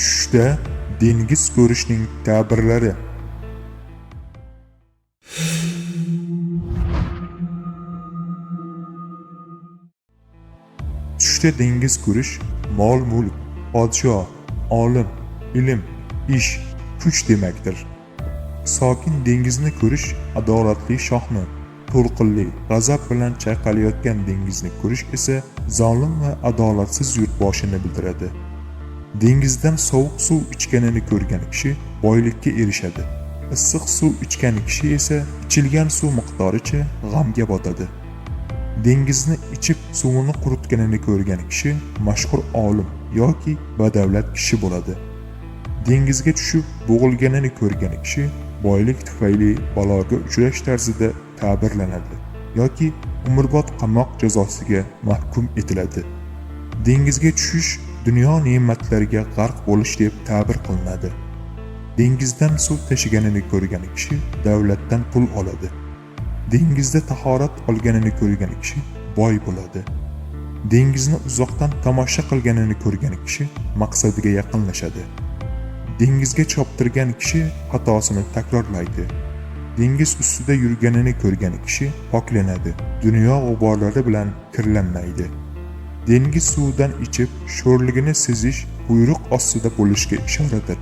Tushda dengiz ko'rishning ta'birlari. Tushda dengiz ko'rish mol-mulk, podsho, olim, ilm, ish, kuch demakdir. Sokin dengizni ko'rish adolatli shohni, to'lqinli, g'azab bilan chayqalayotgan dengizni ko'rish esa zolim va adolatsiz yurtboshini bildiradi. Dengizdan sovuq suv ichganini ko'rgan kishi boylikka erishadi. Issiq suv ichgan kishi esa ichilgan suv miqdoricha g'amga botadi. Dengizni ichib suvini quritganini ko'rgan kishi mashhur olim yoki badavlat kishi bo'ladi. Dengizga tushib bo'g'ilganini ko'rgan kishi boylik tufayli baloga uchrash tarzida ta'birlanadi yoki umrbod qamoq jazosiga mahkum etiladi. Dengizga tushish dunyo ne'matlariga g'arq bo'lish deb ta'bir qilinadi. Dengizdan suv tashiganini ko'rgan kishi davlatdan pul oladi. Dengizda tahorat olganini ko'rgan kishi boy bo'ladi. Dengizni uzoqdan tomosha qilganini ko'rgan kishi maqsadiga yaqinlashadi. Dengizga choptirgan kishi xatosini takrorlaydi. Dengiz ustida yurganini ko'rgan kishi poklanadi, dunyo g'uborlari bilan kirlanmaydi. Dengiz suvidan ichib, sho'rligini sezish buyruq ostida bo'lishga ishoradir.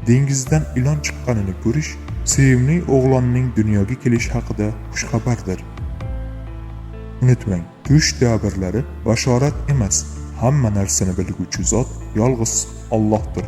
Dengizdan ilon chiqqanini ko'rish sevimli o'g'lonning dunyoga kelishi haqida xushxabardir. Unutmang, tush ta'birlari bashorat emas, hamma narsani bilguvchi zot yolg'iz Allohdir.